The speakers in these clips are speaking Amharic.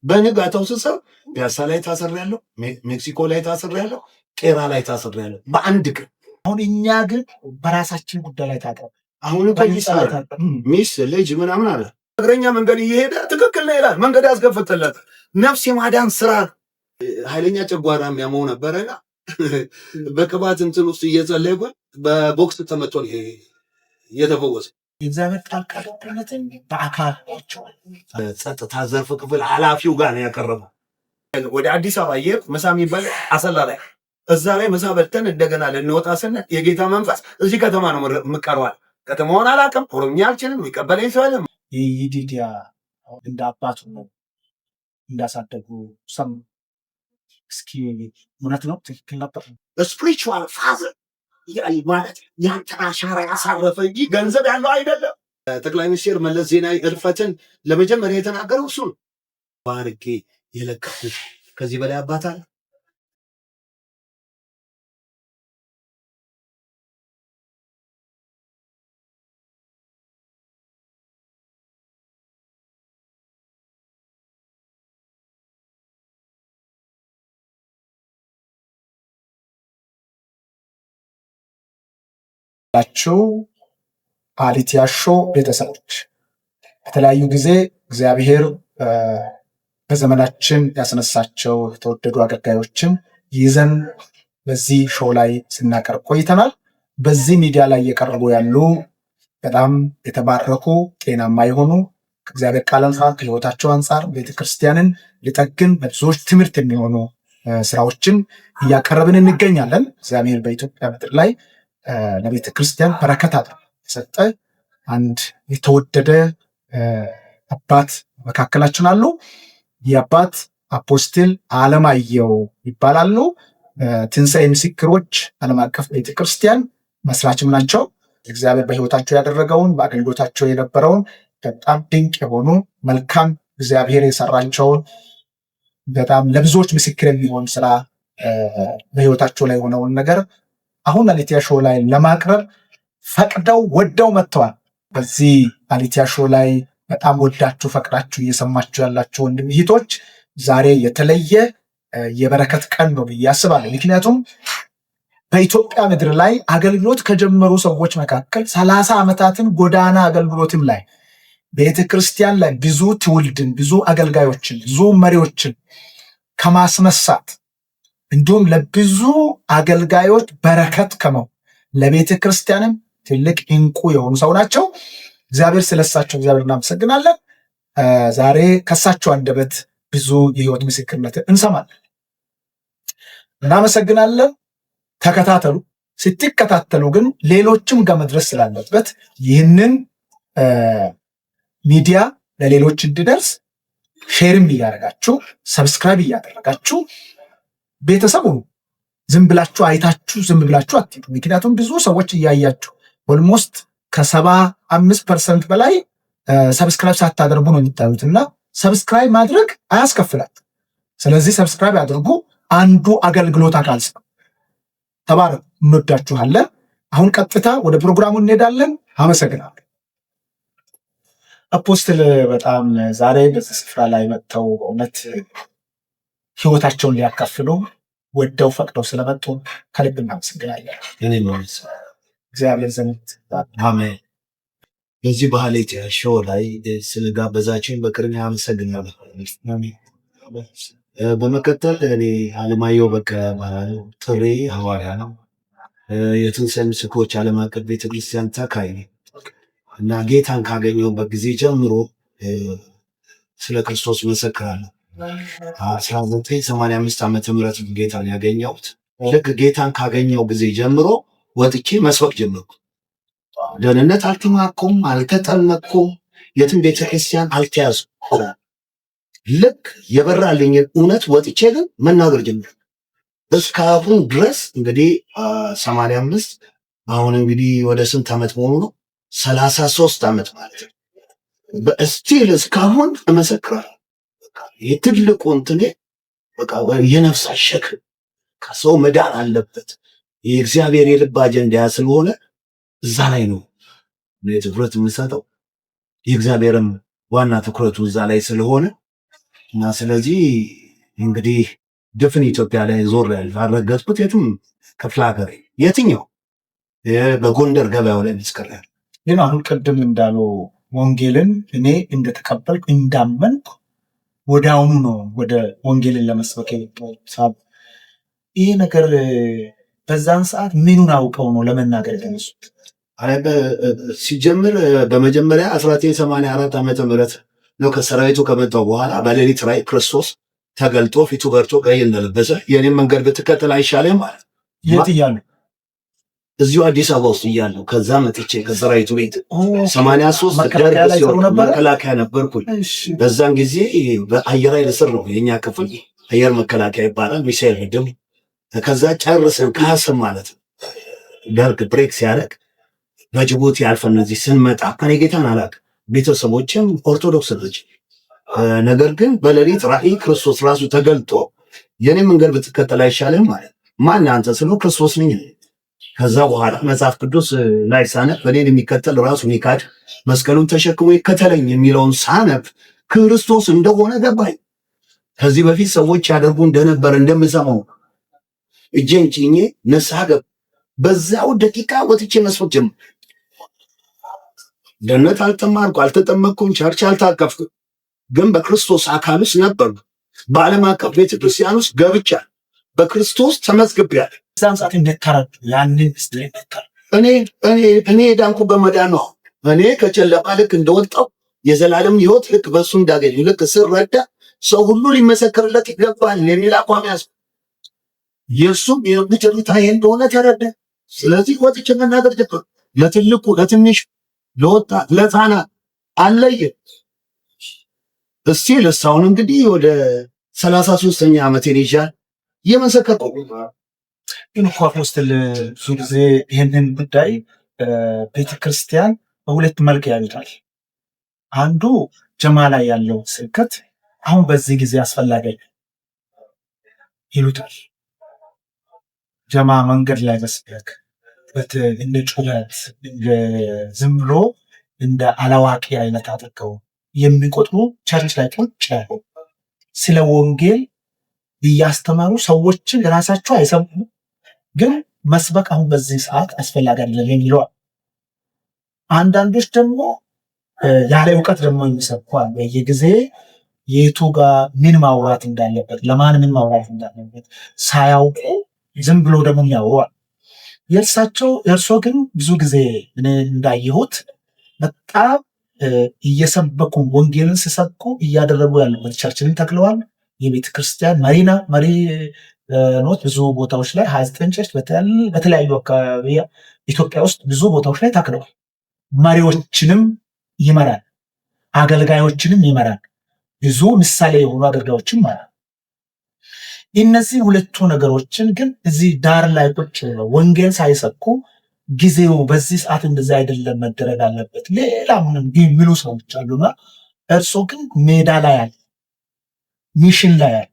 በንጋታው ስሰብ ፒያሳ ላይ ታስሬያለሁ፣ ሜክሲኮ ላይ ታስሬያለሁ፣ ቄራ ላይ ታስሬያለሁ በአንድ ቀን። አሁን እኛ ግን በራሳችን ጉዳይ ላይ ታጥረን አሁን እኮ ይሰራል ሚስት ልጅ ምናምን አለ። እግረኛ መንገድ እየሄደ ትክክል ነው ይላል። መንገድ ያስከፍትለት ነፍስ የማዳን ስራ። ኃይለኛ ጨጓራ የሚያመው ነበረና በቅባት እንትን ውስጥ እየጸለይኩኝ በቦክስ ተመቶ ነው የተፈወሰ። የእግዚአብሔር ጣልቃ ገብነትን በአካል ናቸዋል። ጸጥታ ዘርፍ ክፍል ኃላፊው ጋር ነው ያቀረበው። ወደ አዲስ አበባ እየሄድኩ ምሳ የሚባል አሰላ ላይ እዛ ላይ ምሳ በልተን እንደገና ልንወጣ ስንል የጌታ መንፈስ እዚህ ከተማ ነው የምቀረዋል። ከተማውን አላውቅም፣ ኦሮምኛ አልችልም፣ የሚቀበለኝ ሰው የለም። ይዲዲያ እንደ አባቱ ነው እንዳሳደጉ ሰም እስኪ እውነት ነው? ትክክል ነበር? Spiritual father ማለት ያንተን አሻራ ያሳረፈ እንጂ ገንዘብ ያለው አይደለም። ጠቅላይ ሚኒስትር መለስ ዜናዊ እልፈትን ለመጀመሪያ የተናገረው እሱ ነው። ባርኬ የለቀኩት ከዚህ በላይ አባት አለ? ላችሁ አሊቲያሾ ቤተሰቦች በተለያዩ ጊዜ እግዚአብሔር በዘመናችን ያስነሳቸው የተወደዱ አገልጋዮችን ይዘን በዚህ show ላይ ስናቀርብ ቆይተናል። በዚህ ሚዲያ ላይ እየቀረቡ ያሉ በጣም የተባረኩ ጤናማ የሆኑ ከእግዚአብሔር ቃል አንጻር ከሕይወታቸው አንጻር ቤተክርስቲያንን ሊጠግን በብዙዎች ትምህርት የሚሆኑ ስራዎችን እያቀረብን እንገኛለን። እግዚአብሔር በኢትዮጵያ ምድር ላይ ለቤተ ክርስቲያን በረከት አድርጎ የሰጠ አንድ የተወደደ አባት መካከላችን አሉ። ይህ አባት Apostle አለማየሁ ይባላሉ። ትንሣኤ ምስክሮች ዓለም አቀፍ ቤተክርስቲያን መስራችም ናቸው። እግዚአብሔር በሕይወታቸው ያደረገውን በአገልግሎታቸው የነበረውን በጣም ድንቅ የሆኑ መልካም እግዚአብሔር የሰራቸውን በጣም ለብዙዎች ምስክር የሚሆን ስራ በሕይወታቸው ላይ የሆነውን ነገር አሁን አሊቲያ show ላይ ለማቅረብ ፈቅደው ወደው መጥተዋል። በዚህ አሊቲያ show ላይ በጣም ወዳችሁ ፈቅዳችሁ እየሰማችሁ ያላችሁ ወንድም እህቶች ዛሬ የተለየ የበረከት ቀን ነው ብዬ አስባለሁ። ምክንያቱም በኢትዮጵያ ምድር ላይ አገልግሎት ከጀመሩ ሰዎች መካከል 30 ዓመታትን ጎዳና አገልግሎትም ላይ ቤተ ክርስቲያን ላይ ብዙ ትውልድን፣ ብዙ አገልጋዮችን፣ ብዙ መሪዎችን ከማስነሳት እንዲሁም ለብዙ አገልጋዮች በረከት ከመሆን ለቤተ ክርስቲያንም ትልቅ እንቁ የሆኑ ሰው ናቸው። እግዚአብሔር ስለሳቸው እግዚአብሔር እናመሰግናለን። ዛሬ ከሳቸው አንደበት ብዙ የህይወት ምስክርነት እንሰማለን። እናመሰግናለን። ተከታተሉ። ስትከታተሉ ግን ሌሎችም ጋር መድረስ ስላለበት ይህንን ሚዲያ ለሌሎች እንዲደርስ share ም እያደረጋችሁ subscribe እያደረጋችሁ ቤተሰቡ ዝም ብላችሁ አይታችሁ ዝም ብላችሁ አትሄዱ። ምክንያቱም ብዙ ሰዎች እያያችሁ almost ከ75% በላይ subscribe ሳታደርጉ ነው የሚታዩት እና subscribe ማድረግ አያስከፍላችሁ። ስለዚህ subscribe አድርጉ። አንዱ አገልግሎት አካል ነው። ተባረኩ። እንወዳችኋለን። አሁን ቀጥታ ወደ ፕሮግራሙ እንሄዳለን። አመሰግናለሁ። Apostle በጣም ዛሬ በዚህ ስፍራ ላይ መጥተው በእውነት ህይወታቸውን ሊያካፍሉ ወደው ፈቅደው ስለመጡ ከልብ እናመሰግናለን። እግዚአብሔር ዘንድ አሜን። በዚህ በአሊቲያ show ላይ ስለጋበዛችሁኝ በቅድሚያ አመሰግናለሁ። በመቀጠል እኔ አለማየሁ በቀለ እባላለሁ። ጥሪ ሐዋርያ ነው። የትንሣኤ ምስክሮች ዓለም አቀፍ ቤተክርስቲያን ተካይ ነኝ እና ጌታን ካገኘሁበት ጊዜ ጀምሮ ስለ ክርስቶስ መሰክራለሁ። 1985 ዓመተ ምህረት ጌታን ያገኘሁት። ልክ ጌታን ካገኘው ጊዜ ጀምሮ ወጥቼ መስበክ ጀመርኩ። ደህንነት አልተማርኩም፣ አልተጠመቅኩም፣ የትም ቤተክርስቲያን አልተያዝኩም። ልክ የበራልኝን እውነት ወጥቼ ግን መናገር ጀመርኩ። እስካሁን ድረስ እንግዲህ 85 አሁን እንግዲህ ወደ ስንት ዓመት መሆኑ ነው? 33 ዓመት ማለት ነው። በ still እስካሁን እመሰክራለሁ። የትልቁ እንትኔ በቃ የነፍስ ሸክም ከሰው መዳን አለበት። የእግዚአብሔር የልብ አጀንዳ ስለሆነ እዛ ላይ ነው ትኩረት የምሰጠው። የእግዚአብሔርም ዋና ትኩረቱ እዛ ላይ ስለሆነ እና ስለዚህ እንግዲህ ድፍን ኢትዮጵያ ላይ ዞር ያልረገጥኩት የትም ክፍለ ሀገር የትኛው በጎንደር ገበያው ላይ መስክሬያለሁ። ግን አሁን ቅድም እንዳለው ወንጌልን እኔ እንደተቀበልኩ እንዳመንኩ ወዲያውኑ ነው ወደ ወንጌልን ለመስበክ የወጣሁት። ይህ ነገር በዛን ሰዓት ምኑን አውቀው ነው ለመናገር የተነሱት? ሲጀምር በመጀመሪያ 1984 ዓመተ ምህረት ነው ከሰራዊቱ ከመጣው በኋላ በሌሊት ራእይ ክርስቶስ ተገልጦ ፊቱ በርቶ ቀይ እንደለበሰ የኔን መንገድ ብትከተል አይሻልም ማለት። የት እያሉ? እዚሁ አዲስ አበባ ውስጥ እያለሁ። ከዛ መጥቼ ከሰራዊቱ ቤት 83 ደርግ ሲወርድ መከላከያ ነበርኩኝ። በዛን ጊዜ በአየር ኃይል ስር ነው የኛ ክፍል፣ አየር መከላከያ ይባላል። ሚሳኤል ምድብ። ከዛ ጨርስን ካስም ማለት ነው። ደርግ break ሲያደርግ በጅቡቲ አልፈን እነዚህ ስንመጣ እኔ ጌታን አላውቅም፣ ቤተሰቦችም ኦርቶዶክስ ናቸው። ነገር ግን በሌሊት ራእይ ክርስቶስ ራሱ ተገልጦ የኔ መንገድ ብትከተል አይሻልም ማለት። ማን አንተ ስለው ክርስቶስ ነኝ። ከዛ በኋላ መጽሐፍ ቅዱስ ላይ ሳነብ እኔን የሚከተል ራሱን ይካድ መስቀሉን ተሸክሞ ይከተለኝ የሚለውን ሳነብ ክርስቶስ እንደሆነ ገባኝ። ከዚህ በፊት ሰዎች ያደርጉ እንደነበር እንደምሰማው እጄን ጭኜ ንስሐ ገብ በዛው ደቂቃ ወጥቼ መስበክ ጀመርኩ። ደህንነት አልተማርኩ፣ አልተጠመቅኩም፣ church አልታቀፍኩም። ግን በክርስቶስ አካል ውስጥ ነበርኩ። በዓለም አቀፍ ቤተክርስቲያን ውስጥ ገብቻለሁ። በክርስቶስ ተመዝግቤያለሁ። እዛን ሰዓት እንዴት ተረዱ? ያንን ምስጢር እንዴት ተረዱ? እኔ እኔ እኔ የዳንኩ በመዳን ነው። እኔ ከጨለማ ልክ እንደወጣው የዘላለም ሕይወት ልክ በእሱ እንዳገኙ ልክ ስረዳ ሰው ሁሉ ሊመሰክርለት ይገባል የሚል አቋም ያዝኩ። የእሱም የመጨረሻ እንደሆነ ተረዳ። ስለዚህ ወጥቼ መናገር ጀመርኩ። ለትልቁ፣ ለትንሽ፣ ለወጣት፣ ለሕፃናት አለየ። እስቲ ለሳውን እንግዲህ ወደ 33ኛ ዓመቴን ይዣል እየመሰከርኩ። ግን እኮ apostle ብዙ ጊዜ ይህንን ጉዳይ ቤተክርስቲያን በሁለት መልክ ያዩታል። አንዱ ጀማ ላይ ያለው ስብከት አሁን በዚህ ጊዜ አስፈላጊ ይሉታል። ጀማ መንገድ ላይ መስበክ እንደ ጩኸት ዝም ብሎ እንደ አላዋቂ አይነት አድርገው የሚቆጥሩ church ላይ ቁጭ ያሉ ስለ ወንጌል እያስተማሩ ሰዎችን ራሳቸው አይሰሙም፣ ግን መስበክ አሁን በዚህ ሰዓት አስፈላጊ አይደለም የሚለዋል። አንዳንዶች ደግሞ ያለ እውቀት ደግሞ የሚሰብኩ አሉ። በየጊዜ የቱ ጋር ምን ማውራት እንዳለበት፣ ለማን ምን ማውራት እንዳለበት ሳያውቁ ዝም ብሎ ደግሞ የሚያወሩ አሉ። የእርሳቸው የእርሶ ግን ብዙ ጊዜ እኔ እንዳየሁት በጣም እየሰበኩ ወንጌልን ሲሰብኩ እያደረጉ ያሉበት church ን ተክለዋል። የቤተ ክርስቲያን መሪና መሪ ኖት። ብዙ ቦታዎች ላይ 29 church በተለያዩ አካባቢ ኢትዮጵያ ውስጥ ብዙ ቦታዎች ላይ ተክለዋል። መሪዎችንም ይመራል፣ አገልጋዮችንም ይመራል። ብዙ ምሳሌ የሆኑ አገልጋዮችም ይመራል። እነዚህ ሁለቱ ነገሮችን ግን እዚህ ዳር ላይ ቁጭ ብለው ወንጌል ሳይሰብኩ ጊዜው በዚህ ሰዓት እንደዚህ አይደለም መደረግ አለበት ሌላ ምንም የሚሉ ሰዎች አሉና እርሶ ግን ሜዳ ላይ አለ፣ mission ላይ አለ።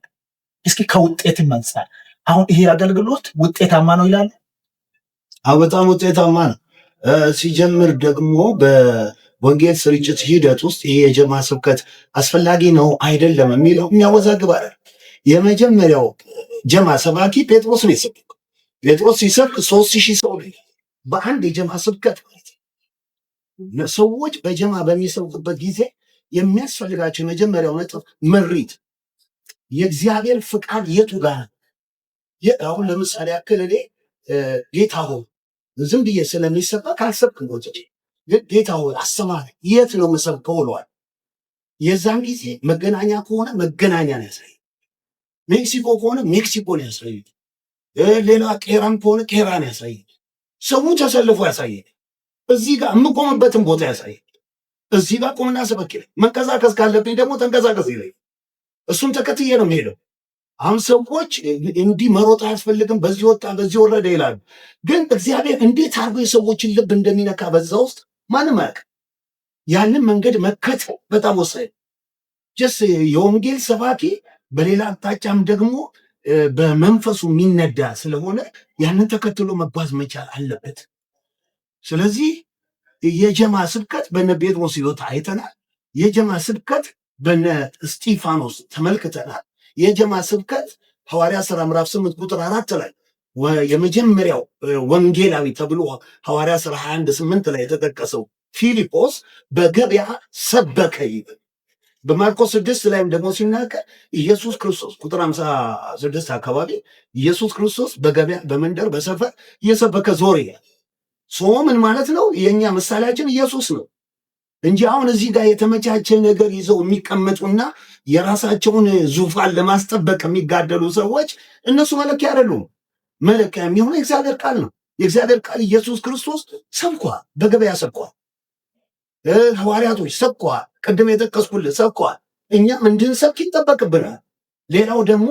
እስኪ ከውጤትም አንጻር አሁን ይሄ አገልግሎት ውጤታማ ነው ይላሉ? አዎ በጣም ውጤታማ ነው። ሲጀምር ደግሞ በወንጌል ስርጭት ሂደት ውስጥ ይሄ የጀማ ስብከት አስፈላጊ ነው አይደለም የሚለው የሚያወዛግብ አይደለም። የመጀመሪያው ጀማ ሰባኪ ጴጥሮስ ነው የሰበከው። ጴጥሮስ ሲሰብክ 3000 ሰው ነው በአንድ የጀማ ስብከት ማለት ነው። ሰዎች በጀማ በሚሰብኩበት ጊዜ የሚያስፈልጋቸው የመጀመሪያው ነጥብ ምሪት፣ የእግዚአብሔር ፍቃድ የቱ ጋር። አሁን ለምሳሌ ያክል እኔ ጌታ ሆይ ዝም ብዬ ስለሚሰበክ አልሰብክም። ግን ጌታ ሆይ አስተማሪ የት ነው የምሰብከው ብለዋል። የዛን ጊዜ መገናኛ ከሆነ መገናኛ ነው ያሳየኝ፣ ሜክሲኮ ከሆነ ሜክሲኮ ነው ያሳየኝ፣ ሌላ ቄራም ከሆነ ቄራ ነው ያሳየኝ። ሰው ተሰልፎ ያሳየኝ፣ እዚህ ጋር የምቆምበትን ቦታ ያሳየኝ። እዚህ ጋር ቆምና ስበክ ይለኝ። መንቀሳቀስ ካለብኝ ደግሞ ተንቀሳቀስ ይለኝ። እሱን ተከትዬ ነው የምሄደው። አሁን ሰዎች እንዲህ መሮጥ አያስፈልግም፣ በዚህ ወጣ በዚህ ወረደ ይላሉ። ግን እግዚአብሔር እንዴት አድርጎ የሰዎችን ልብ እንደሚነካ በዛ ውስጥ ማንም አያውቅም። ያንን መንገድ መከተል በጣም ወሳኝ ነው። just የወንጌል ሰባኪ በሌላ አቅጣጫም ደግሞ በመንፈሱ የሚነዳ ስለሆነ ያንን ተከትሎ መጓዝ መቻል አለበት። ስለዚህ የጀማ ስብከት በነ ጴጥሮስ ሕይወት አይተናል። የጀማ ስብከት በነ እስጢፋኖስ ተመልክተናል። የጀማ ስብከት ሐዋርያ ሥራ ምዕራፍ 8 ቁጥር 4 ላይ የመጀመሪያው ወንጌላዊ ተብሎ ሐዋርያ ሥራ 21:8 ላይ የተጠቀሰው ፊልጶስ በገበያ ሰበከ ይላል። በማርቆስ 6 ላይም ደግሞ ሲናገር ኢየሱስ ክርስቶስ ቁጥር 56 አካባቢ ኢየሱስ ክርስቶስ በገበያ፣ በመንደር፣ በሰፈር እየሰበከ ዞር ይላል። So ምን ማለት ነው? የእኛ ምሳሌያችን ኢየሱስ ነው እንጂ አሁን እዚህ ጋር የተመቻቸ ነገር ይዘው የሚቀመጡና የራሳቸውን ዙፋን ለማስጠበቅ የሚጋደሉ ሰዎች እነሱ መለኪያ አይደሉም። መለኪያ የሚሆነው የእግዚአብሔር ቃል ነው። የእግዚአብሔር ቃል ኢየሱስ ክርስቶስ ሰብኳል፣ በገበያ ሰብኳል። ሐዋርያቶች ሰብከዋል። ቅድም የጠቀስኩልህ ሰብከዋል። እኛም እንድንሰብክ ይጠበቅብናል። ሌላው ደግሞ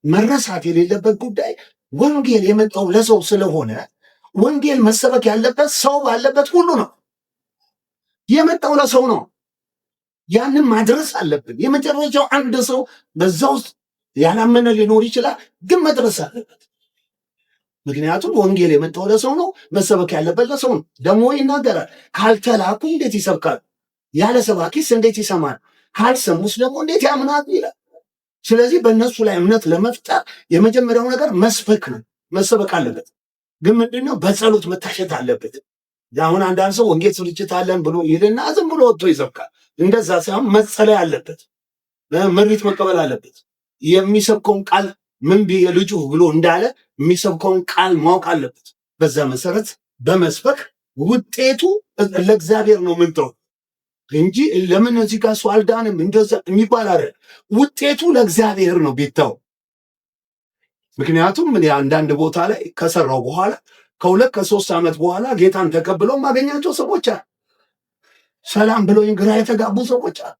መረሳት የሌለበት ጉዳይ ወንጌል የመጣው ለሰው ስለሆነ ወንጌል መሰበክ ያለበት ሰው ባለበት ሁሉ ነው። የመጣው ለሰው ነው። ያንን ማድረስ አለብን። የመጨረሻው አንድ ሰው በዛ ውስጥ ያላመነ ሊኖር ይችላል፣ ግን መድረስ አለበት። ምክንያቱም ወንጌል የመጣው ለሰው ነው፣ መሰበክ ያለበት ለሰው ነው። ደግሞ ይናገራል፣ ካልተላኩ እንዴት ይሰብካል? ያለ ሰባኪስ እንዴት ይሰማል? ካልሰሙስ ደግሞ እንዴት ያምናሉ ይላል። ስለዚህ በእነሱ ላይ እምነት ለመፍጠር የመጀመሪያው ነገር መስበክ ነው፣ መሰበክ አለበት። ግን ምንድነው? በጸሎት መታሸት አለበት። አሁን አንዳንድ ሰው ወንጌል ስርጭት አለን ብሎ ይልና ዝም ብሎ ወጥቶ ይሰብካል። እንደዛ ሳይሆን መጸለይ አለበት፣ ምሪት መቀበል አለበት። የሚሰብከውን ቃል ምን ብዬ ልጩህ ብሎ እንዳለ የሚሰብከውን ቃል ማወቅ አለበት። በዛ መሰረት በመስበክ ውጤቱ ለእግዚአብሔር ነው ምንተው እንጂ ለምን እዚህ ጋር ሰው አልዳንም እንደዛ የሚባል አይደል። ውጤቱ ለእግዚአብሔር ነው ቢተው። ምክንያቱም እኔ አንዳንድ ቦታ ላይ ከሰራው በኋላ ከ2 ከ3 ዓመት በኋላ ጌታን ተቀብለው ማገኛቸው ሰዎች አሉ። ሰላም ብለውኝ ግራ የተጋቡ ሰዎች አሉ።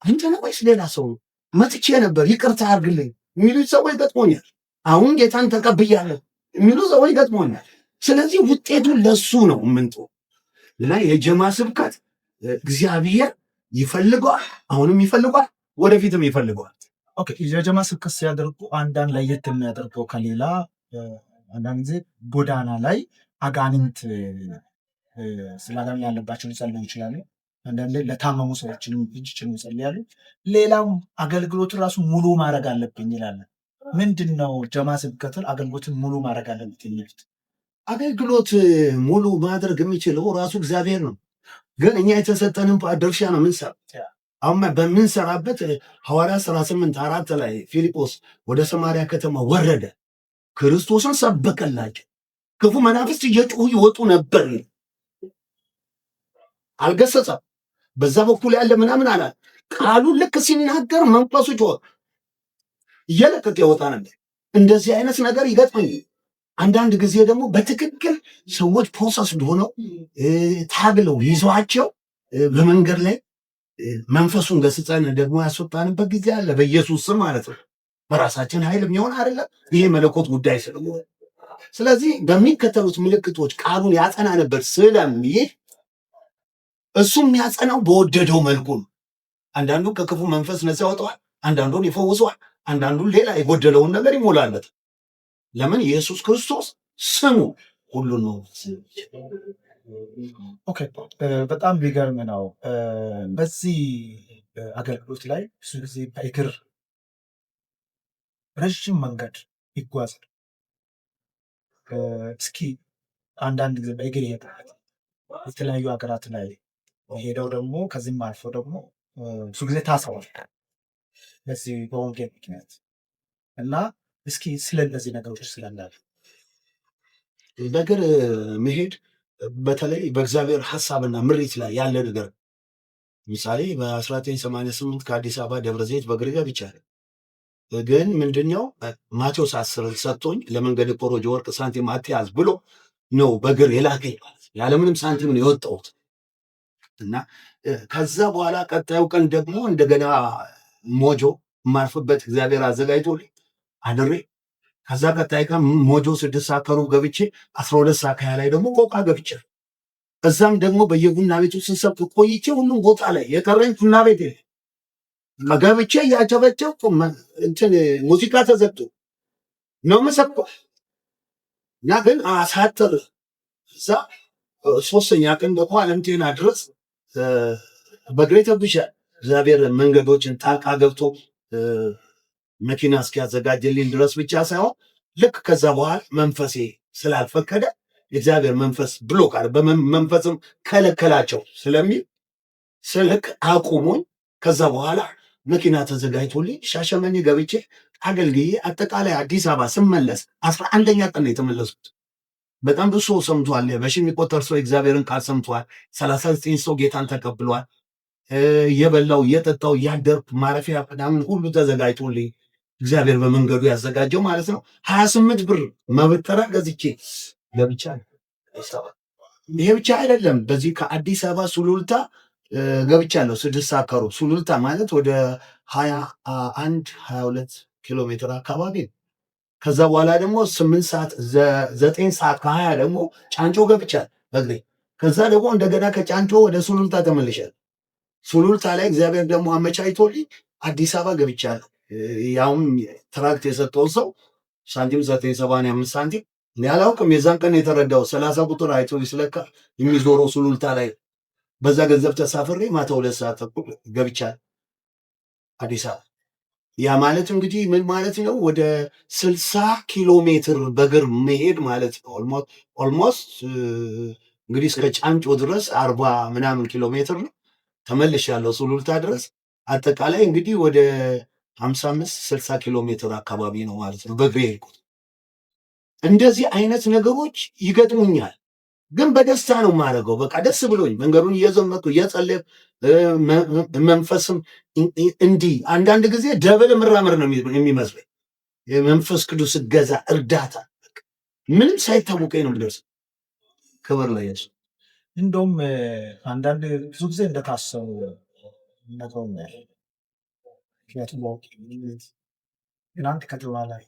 አንተ ነህ ወይስ ሌላ ሰው ነው? መጥቼ ነበር ይቅርታ አድርግልኝ የሚሉ ሰዎች ገጥሞኛል። አሁን ጌታን ተቀብያለሁ የሚሉ ሰዎች ገጥሞኛል። ስለዚህ ውጤቱ ለሱ ነው ምንጡ እና የጀማ ስብከት እግዚአብሔር ይፈልገዋል፣ አሁንም ይፈልገዋል፣ ወደፊትም ይፈልገዋል። Okay፣ የጀማ ስብከት ሲያደርጉ አንዳንድ ለየት የሚያደርገው ከሌላ አንዳንድ ጊዜ ጎዳና ላይ አጋንንት ስለ አጋንንት ያለባቸው ሊጸልዩ ይችላሉ። አንዳንድ ለታመሙ ሰዎችንም እጅ ጭነው ይጸልያሉ። ሌላም አገልግሎትን ራሱ ሙሉ ማድረግ አለብኝ ይላል። ምንድን ነው ጀማ ስብከትን አገልግሎትን ሙሉ ማድረግ አለብኝ የሚሉት? አገልግሎት ሙሉ ማድረግ የሚችለው ራሱ እግዚአብሔር ነው። ግን እኛ የተሰጠንን ድርሻ ነው የምንሰራ። አሁን በምንሰራበት ሐዋርያት ሥራ 8:4 ላይ ፊልጶስ ወደ ሰማርያ ከተማ ወረደ፣ ክርስቶስን ሰበከላቸው። ክፉ መናፍስት እየጮሁ ይወጡ ነበር። አልገሰጸም። በዛ በኩል ያለ ምናምን አላለ። ቃሉን ልክ ሲናገር መንፈሱ ጮኸ፣ እየለቀቀ ይወጣ ነበር። እንደዚህ አይነት ነገር ይገጥመኛል። አንዳንድ ጊዜ ደግሞ በትክክል ሰዎች possess ሆነው ታግለው ይዟቸው በመንገድ ላይ መንፈሱን ገስጸን ደግሞ ያስወጣንበት ጊዜ አለ። በኢየሱስ ስም ማለት ነው። በራሳችን ኃይል የሚሆን አይደለም። ይሄ መለኮት ጉዳይ ስለሆነ፣ ስለዚህ በሚከተሉት ምልክቶች ቃሉን ያጸና ነበር ስለሚል እሱ የሚያጸናው በወደደው መልኩ ነው። አንዳንዱ ከክፉ መንፈስ ነፃ ያወጣዋል፣ አንዳንዱን ይፈውሰዋል፣ አንዳንዱን ሌላ የጎደለውን ነገር ይሞላለት። ለምን? ኢየሱስ ክርስቶስ ስሙ ሁሉን ነው። Okay፣ በጣም ቢገርም ነው። በዚህ አገልግሎት ላይ ብዙ ጊዜ በእግር ረዥም መንገድ ይጓዛል። እስኪ አንዳንድ ጊዜ በእግር ይሄዳል። የተለያዩ ሀገራት ላይ ሄደው ደግሞ ከዚህም አልፎ ደግሞ ብዙ ጊዜ ታስረዋል በዚህ በወንጌል ምክንያት እና እስኪ ስለ እነዚህ ነገሮች ስለናል በእግር መሄድ በተለይ በእግዚአብሔር ሀሳብና ምሪት ላይ ያለ ነገር። ምሳሌ በ1988 ከአዲስ አበባ ደብረ ዘይት በእግር ገብቻለሁ። ግን ምንድነው ማቴዎስ 10 ሰጥቶኝ ለመንገድ ኮሮጆ ወርቅ ሳንቲም አትያዝ ብሎ ነው በእግር የላከኝ ማለት ነው። ያለምንም ሳንቲም ነው የወጣሁት። እና ከዛ በኋላ ቀጣዩ ቀን ደግሞ እንደገና ሞጆ የማርፍበት እግዚአብሔር አዘጋጅቶልኝ አድሬ፣ ከዛ ቀጣይ ቀን ሞጆ 6:15 ገብቼ 12:20 ላይ ደግሞ ቆቃ ገብቼ እዛም ደግሞ በየቡና ቤቱ ስንሰብክ ቆይቼ ሁሉም ቦታ ላይ የቀረኝ ቡና ቤት የለም። ገብቼ እያጨበጨብኩ እንትን ሙዚቃ ተዘግቶ ነው የምሰብከው። እና ግን አሳጥር እዛ ሶስተኛ ቀን ደግሞ ዓለም ጤና ድረስ በእግሬ ተጉዣለሁ። እግዚአብሔር መንገዶችን ጣልቃ ገብቶ መኪና እስኪያዘጋጅልኝ ድረስ ብቻ ሳይሆን ልክ ከዛ በኋላ መንፈሴ ስላልፈቀደ የእግዚአብሔር መንፈስ block አለ፣ በመንፈስም ከለከላቸው ስለሚል ስልክ አቁሙኝ። ከዛ በኋላ መኪና ተዘጋጅቶልኝ ሻሸመኔ ገብቼ አገልግዬ አጠቃላይ አዲስ አበባ ስመለስ 11ኛ ቀን ነው የተመለስኩት። በጣም ብዙ ሰው ሰምቷል። በሺ የሚቆጠር ሰው እግዚአብሔርን ቃል ሰምቷል። 39 ሰው ጌታን ተቀብሏል። እየበላው እየጠጣው እያደርኩ ማረፊያ ምናምን ሁሉ ተዘጋጅቶልኝ እግዚአብሔር በመንገዱ ያዘጋጀው ማለት ነው። 28 ብር መበጠሪያ ገዝቼ ገብቻለሁ። ይሄ ብቻ አይደለም። በዚህ ከአዲስ አበባ ሱሉልታ ገብቻለሁ። 6 ሰዓት ከሩብ ሱሉልታ ማለት ወደ 21 22 ኪሎ ሜትር አካባቢ ነው። ከዛ በኋላ ደግሞ 8 ሰዓት 9 ሰዓት ከ20 ደግሞ ጫንጮ ገብቻለሁ በእግሬ። ከዛ ደግሞ እንደገና ከጫንጮ ወደ ሱሉልታ ተመልሻለሁ። ሱሉልታ ላይ እግዚአብሔር ደግሞ አመቻችቶልኝ አዲስ አበባ ገብቻለሁ። ያውም tract የሰጠውን ሰው ሳንቲም 9.85 ሳንቲም እኔ አላውቅም። የዛን ቀን የተረዳው 30 ቁጥር አይቶ ስለካ የሚዞረው ሱሉልታ ላይ በዛ ገንዘብ ተሳፍሬ ማታ 2 ሰዓት ተኩል ገብቻለሁ አዲስ አበባ። ያ ማለት እንግዲህ ምን ማለት ነው? ወደ 60 ኪሎ ሜትር በእግር መሄድ ማለት ነው። Almost እንግዲህ እስከ ጫንጮ ድረስ 40 ምናምን ኪሎ ሜትር ነው። ተመልሻለሁ ሱሉልታ ድረስ። አጠቃላይ እንግዲህ ወደ 55 60 ኪሎ ሜትር አካባቢ ነው ማለት ነው በእግሬ የሄድኩት። እንደዚህ አይነት ነገሮች ይገጥሙኛል፣ ግን በደስታ ነው የማደርገው። በቃ ደስ ብሎኝ መንገዱን እየዘመርኩ እየጸለይኩ መንፈስም እንዲህ አንዳንድ ጊዜ double ምራመድ ነው የሚመስለኝ። የመንፈስ ቅዱስ እገዛ እርዳታ ምንም ሳይታወቀኝ ነው የምደርሰው። ክብር ለኢየሱስ። እንደውም አንዳንድ ብዙ ጊዜ እንደታሰሩ ነግረውኛል። ምክንያቱም ግን አንድ ከተማ ላይ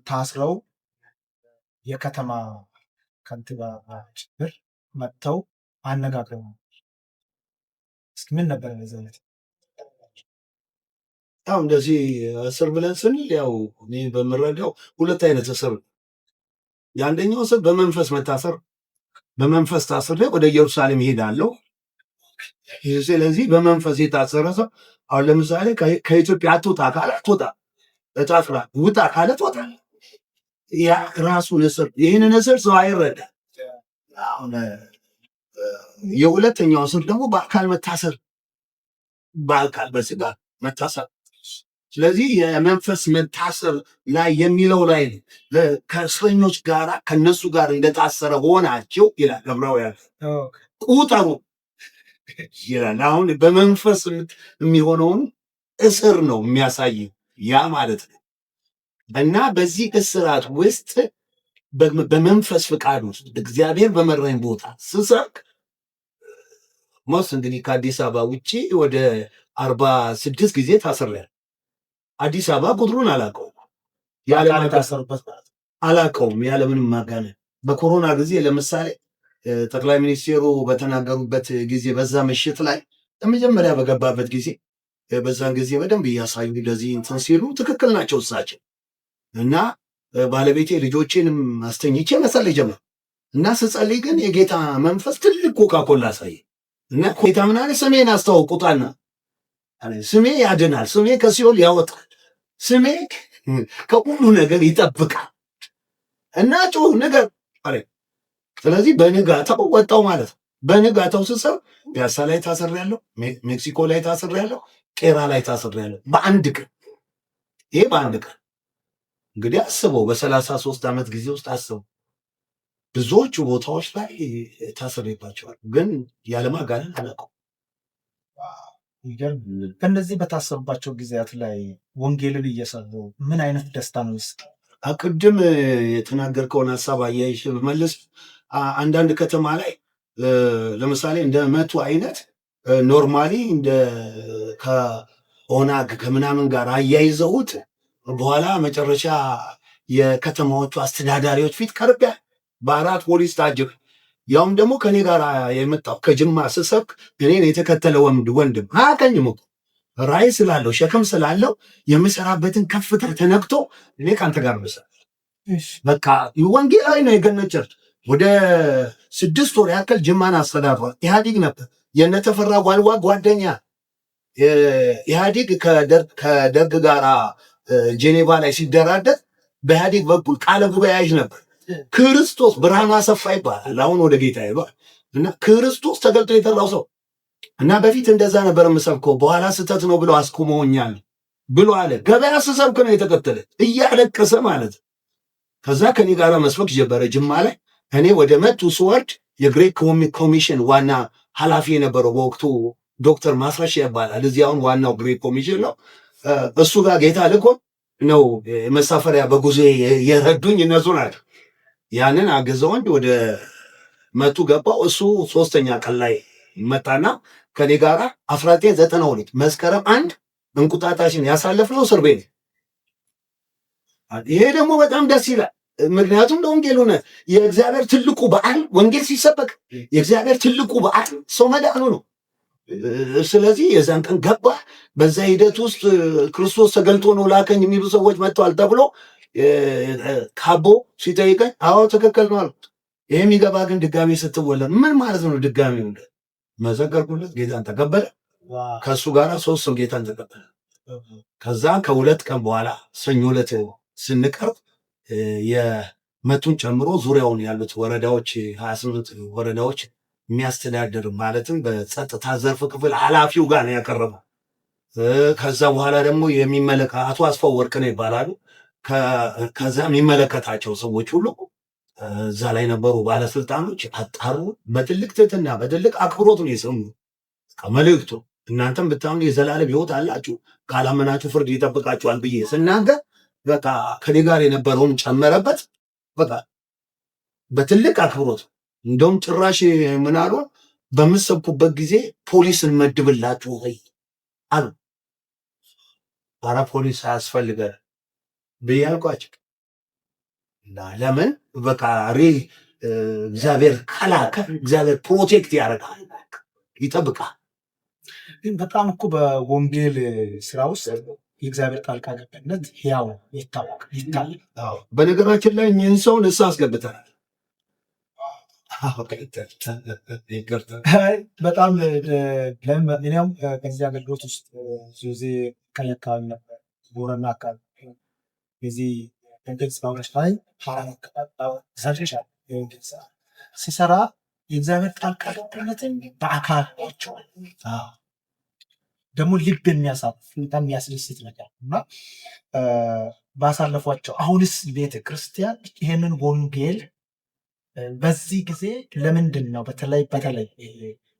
ታስረው የከተማ ከንቲባ ጭምር መጥተው አነጋግረው እስኪ ምን ነበር በዛ ዕለት? ያው እንደዚህ እስር ብለን ስንል ያው እኔ በምረዳው ሁለት አይነት እስር ነው። የአንደኛው እስር በመንፈስ መታሰር፣ በመንፈስ ታስሬ ወደ ኢየሩሳሌም እሄዳለሁ። ስለዚህ በመንፈስ የታሰረ ሰው አሁን ለምሳሌ ከኢትዮጵያ አትውጣ ካለ አትወጣ፣ እታስራ ውጣ ካለ ትወጣለህ። ያ ራሱን እስር ይህንን እስር ሰው አይረዳ። አሁን የሁለተኛው እስር ደግሞ በአካል መታሰር፣ በአካል በስጋ መታሰር። ስለዚህ የመንፈስ መታሰር ላይ የሚለው ላይ ነው። ከእስረኞች ጋር ከነሱ ጋር እንደታሰረ ሆናችሁ ይላል ዕብራውያን ቁጠሩ ይላል። አሁን በመንፈስ የሚሆነውን እስር ነው የሚያሳይ ያ ማለት ነው። እና በዚህ እስራት ውስጥ በመንፈስ ፍቃድ ውስጥ እግዚአብሔር በመራኝ ቦታ ስሰብክ almost እንግዲህ ከአዲስ አበባ ውጭ ወደ 46 ጊዜ ታስሬያለሁ። አዲስ አበባ ቁጥሩን አላውቀውም፣ አላውቀውም ያለምንም ማጋነን። በኮሮና ጊዜ ለምሳሌ ጠቅላይ ሚኒስቴሩ በተናገሩበት ጊዜ በዛ ምሽት ላይ ለመጀመሪያ በገባበት ጊዜ በዛን ጊዜ በደንብ እያሳዩ ለዚህ እንትን ሲሉ ትክክል ናቸው እሳቸው። እና ባለቤቴ ልጆቼንም አስተኝቼ መጸለይ ጀመር። እና ስጸልይ ግን የጌታ መንፈስ ትልቅ ኮካኮላ አሳየ። እና ጌታ ምን አለ? ስሜን አስተዋውቁታልና ስሜ ያድናል፣ ስሜ ከሲኦል ያወጣል፣ ስሜ ከሁሉ ነገር ይጠብቃል እና ጩህ ነገር አለ። ስለዚህ በንጋታው ወጣው ማለት ነው። በንጋታው ስሰብ ፒያሳ ላይ ታስሬያለሁ፣ ሜክሲኮ ላይ ታስሬያለሁ፣ ቄራ ላይ ታስሬያለሁ። በአንድ ቀን ይሄ በአንድ ቀን እንግዲህ አስበው፣ በ33 ዓመት ጊዜ ውስጥ አስበው ብዙዎቹ ቦታዎች ላይ ታስሬባቸዋል፣ ግን ያለማጋነን አላውቀውም። ይገርም። በእነዚህ በታሰሩባቸው ጊዜያት ላይ ወንጌልን እየሰሩ ምን አይነት ደስታ ነው? ቅድም የተናገርከውን ሀሳብ አያይዤ ብመልስ አንዳንድ ከተማ ላይ ለምሳሌ እንደ መቱ አይነት normally እንደ ከኦነግ ከምናምን ጋር አያይዘውት በኋላ መጨረሻ የከተማዎቹ አስተዳዳሪዎች ፊት ቀርቤ በአራት ፖሊስ ታጅብ ያውም ደግሞ ከኔ ጋር የመጣው ከጅማ ስሰብክ እኔን የተከተለ ወንድም አያቀኝም እኮ ራእይ ስላለው ሸክም ስላለው የምሰራበትን ከፍታ ተነክቶ እኔ ከአንተ ጋር ምሰራ በቃ ወንጌላዊ ነው። የገነት church ወደ 6 ወር ያክል ጅማን አስተዳድሯል። ኢህአዲግ ነበር። የነተፈራ ጓልዋ ጓደኛ፣ ኢህአዴግ ከደርግ ጋር ጄኔቫ ላይ ሲደራደር በኢህአዴግ በኩል ቃለ ጉባኤ ያዥ ነበር። ክርስቶስ ብርሃኑ አሰፋ ይባላል። አሁን ወደ ጌታ ሄዷል። እና ክርስቶስ ተገልጦ የጠራው ሰው እና በፊት እንደዛ ነበር የምሰብከው፣ በኋላ ስህተት ነው ብሎ አስቁመውኛል ብሎ አለ። ገበያ ስሰብክ ነው የተከተለ እያለቀሰ ማለት። ከዛ ከኔ ጋር መስበክ ጀመረ ጅማ ላይ። እኔ ወደ መቱ ስወርድ የ Great Commission ዋና ኃላፊ የነበረው በወቅቱ ዶክተር ማስረሻ ይባላል። እዚህ አሁን ዋናው Great Commission ነው። እሱ ጋር ጌታ ልኮን ነው መሳፈሪያ በጉዞ የረዱኝ እነሱ ናቸው። ያንን አግዘውኝ ወደ መቱ ገባው። እሱ ሶስተኛ ቀን ላይ መጣና ከኔ ጋራ 1992 መስከረም 1 እንቁጣጣሽን ያሳለፍነው እስር ቤት። ይሄ ደግሞ በጣም ደስ ይላል። ምክንያቱም ለወንጌል ሆነ የእግዚአብሔር ትልቁ በዓል ወንጌል ሲሰበክ የእግዚአብሔር ትልቁ በዓል ሰው መዳኑ ነው። ስለዚህ የዛን ቀን ገባ። በዛ ሂደት ውስጥ ክርስቶስ ተገልጦ ነው ላከኝ የሚሉ ሰዎች መጥተዋል ተብሎ ካቦ ሲጠይቀኝ አዎ ትክክል ነው አልኩት። ይሄ የሚገባ ግን ድጋሚ ስትወለድ ምን ማለት ነው? ድጋሚ መሰከርኩለት። ጌታን ተቀበለ። ከእሱ ጋር ሶስት ሰው ጌታን ተቀበለ። ከዛ ከ2 ቀን በኋላ ሰኞ ዕለት ስንቀርብ የመቱን ጨምሮ ዙሪያውን ያሉት ወረዳዎች 28 ወረዳዎች የሚያስተዳድር ማለትም በጸጥታ ዘርፍ ክፍል ኃላፊው ጋር ነው ያቀረበው። ከዛ በኋላ ደግሞ የሚመለከ አቶ አስፋው ወርቅነህ ይባላሉ። ከዛ የሚመለከታቸው ሰዎች ሁሉ እዛ ላይ ነበሩ። ባለስልጣኖች አጣሩ። በትልቅ ትህትና በትልቅ አክብሮት ነው የሰሙ መልእክቱ። እናንተም ብታምኑ የዘላለም ሕይወት አላችሁ፣ ካላመናችሁ ፍርድ ይጠብቃችኋል ብዬ ስናገር በቃ ከኔ ጋር የነበረውን ጨመረበት። በቃ በትልቅ አክብሮት እንደውም ጭራሽ ምን አሉ፣ በምሰብኩበት ጊዜ ፖሊስ እንመድብላችሁ ወይ አሉ። ኧረ ፖሊስ አያስፈልገን ብዬ አልኳቸው። እና ለምን በቃ real እግዚአብሔር ከላከ እግዚአብሔር protect ያደርጋል፣ ይጠብቃል። ግን በጣም እኮ በወንጌል ስራ ውስጥ የእግዚአብሔር ጣልቃ ገብነት ሕያው ይታወቅ ይታያል። በነገራችን ላይ እኚህን ሰው ንስሐ አስገብተናል። በጣም እኔም በዚህ አገልግሎት ውስጥ ብዙ ጊዜ ቀይ አካባቢ ነበር፣ ቦረና አካባቢ የዚህ ወንጌል ስራዎች ላይ የወንጌል ስራ ሲሰራ የእግዚአብሔር ጣልቃ ገብነትን በአካል አይቼዋለሁ። ደግሞ ልብ የሚያሳርፍ በጣም የሚያስደስት ነገር እና ባሳለፏቸው አሁንስ ቤተ ክርስቲያን ይሄንን ወንጌል በዚህ ጊዜ ለምንድን ነው በተለይ በተለይ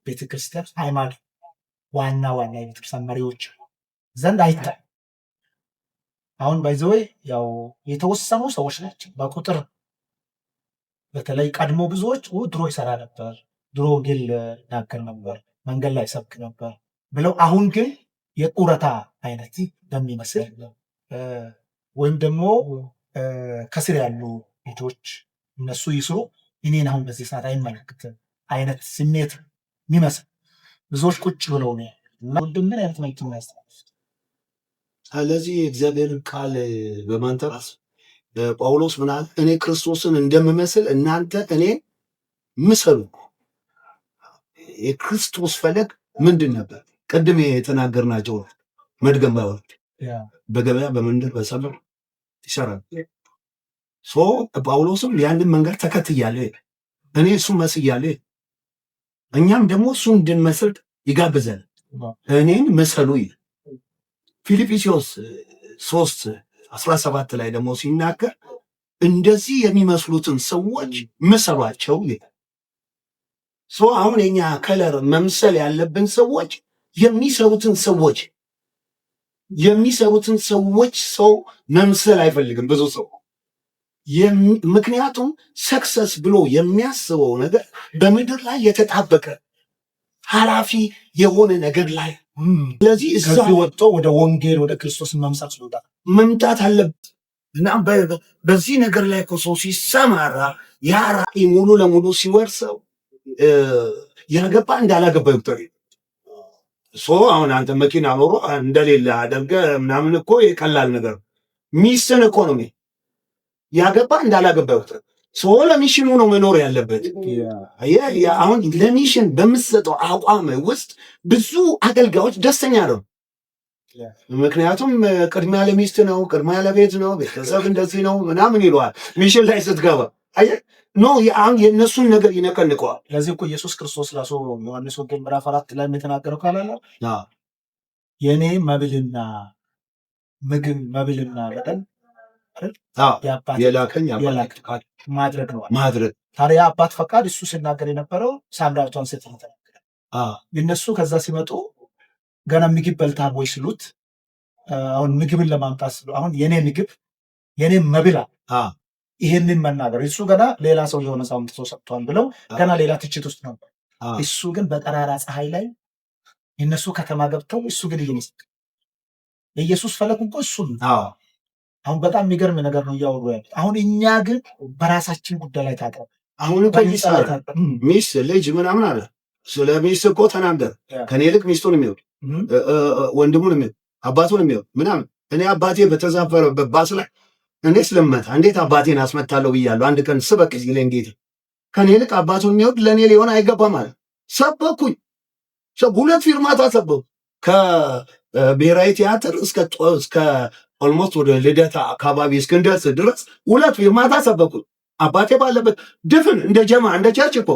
ቤተ ክርስቲያን ሃይማኖት ዋና ዋና የቤተክርስቲያን መሪዎች ዘንድ አይታይ። አሁን by the way ያው የተወሰኑ ሰዎች ናቸው በቁጥር በተለይ ቀድሞ ብዙዎች ድሮ ይሰራ ነበር፣ ድሮ ወንጌል ይናገር ነበር፣ መንገድ ላይ ሰብክ ነበር ብለው አሁን ግን የጡረታ አይነት በሚመስል ወይም ደግሞ ከስር ያሉ ልጆች እነሱ ይስሩ እኔን አሁን በዚህ ሰዓት አይመለከትም አይነት ስሜት የሚመስል ብዙዎች ቁጭ ብለው ነው እና ወንድም ምን አይነት መልዕክት ነው ያስተላልፉት? ስለዚህ የእግዚአብሔርን ቃል በማንተራስ ጳውሎስ ምን አለ? እኔ ክርስቶስን እንደምመስል እናንተ እኔን ምሰሉ። የክርስቶስ ፈለግ ምንድን ነበር? ቅድም የተናገርናቸው መድገም ባይሆን በገበያ በመንደር በሰፈር ይሰራል። So ጳውሎስም ያንን መንገድ ተከትያለሁ፣ እኔ እሱ መስያለሁ። እኛም ደግሞ እሱ እንድንመስል ይጋብዘን። እኔን ምሰሉ ይል ፊልጵስዩስ 3:17 ላይ ደግሞ ሲናገር እንደዚህ የሚመስሉትን ሰዎች ምሰሏቸው ይላል። So አሁን የኛ color መምሰል ያለብን ሰዎች የሚሰሩትን ሰዎች ሰው መምሰል አይፈልግም ብዙ ሰው። ምክንያቱም success ብሎ የሚያስበው ነገር በምድር ላይ የተጣበቀ ኃላፊ የሆነ ነገር ላይ፣ ስለዚህ እዛ ከዚህ ወጥቶ ወደ ወንጌል ወደ ክርስቶስ መምሳት ስለወጣ መምጣት አለበት እና በዚህ ነገር ላይ እኮ ሰው ሲሰማራ ያ ራዕይ ሙሉ ለሙሉ ሲወርሰው ያገባ እንዳላገባ ይቁጠር። So አሁን አንተ መኪና ኖሮ እንደሌለ አደርገህ ምናምን እኮ የቀላል ነገር ነው። ሚስትን እኮ ነው ያገባ እንዳላገባ ይቁጠር። ሰው ለ mission ኑ ነው መኖር ያለበት። አሁን ለ mission በምትሰጠው አቋም ውስጥ ብዙ አገልጋዮች ደስተኛ ነው። ምክንያቱም ቅድሚያ ለሚስት ነው፣ ቅድሚያ ለቤት ነው፣ ቤተሰብ እንደዚህ ነው ምናምን ይለዋል። Mission ላይ ስትገባ አየህ no አሁን የእነሱን ነገር ይነቀንቀዋል። ለዚህ እኮ ኢየሱስ ክርስቶስ ራሱ ዮሐንስ ወንጌል ምዕራፍ 4 ላይ የተናገረው ካላለ የእኔ መብልና ምግብ መብልና መጠን የላከኝ ማድረግ ነው ማድረግ። ታዲያ አባት ፈቃድ እሱ ሲናገር የነበረው ሳምራዊቷን ሴት ነው ተናገረ። እነሱ ከዛ ሲመጡ ገና ምግብ በልታል ወይ ስሉት፣ አሁን ምግብን ለማምጣት ስሉ አሁን የኔ ምግብ የኔ መብል ይሄንን መናገር እሱ ገና ሌላ ሰው የሆነ ሰው አምጥቶ ሰጥቷል ብለው ገና ሌላ ትችት ውስጥ ነበር። እሱ ግን በጠራራ ፀሐይ ላይ የእነሱ ከተማ ገብተው እሱ ግን እየመሰከረ የኢየሱስ ፈለግ እኮ እሱ ነው። አሁን በጣም የሚገርም ነገር ነው እያወሩ ያሉት። አሁን እኛ ግን በራሳችን ጉዳይ ላይ ታጥረን አሁን እኮ ሚስት ልጅ ምናምን አለ። ስለ ሚስት እኮ ተናገር። ከኔ ይልቅ ሚስቱን የሚወድ ወንድሙን የሚወድ አባቱን የሚወድ ምናምን። እኔ አባቴ በተዛፈረበት ባስ ላይ እኔ ስለመታ እንዴት አባቴን አስመታለሁ ብያለሁ። አንድ ቀን ስበክ ሲለኝ ጌታ ከኔ ይልቅ አባቱን የሚወድ ለእኔ ሊሆን አይገባም አለ። ሰበኩኝ። ሁለት ፊርማታ ሰበኩ። ከብሔራዊ ቲያትር እስከ almost ወደ ልደታ አካባቢ እስክንደርስ ድረስ ሁለት ፊርማታ ሰበኩኝ። አባቴ ባለበት ድፍን እንደ ጀማ እንደ church እኮ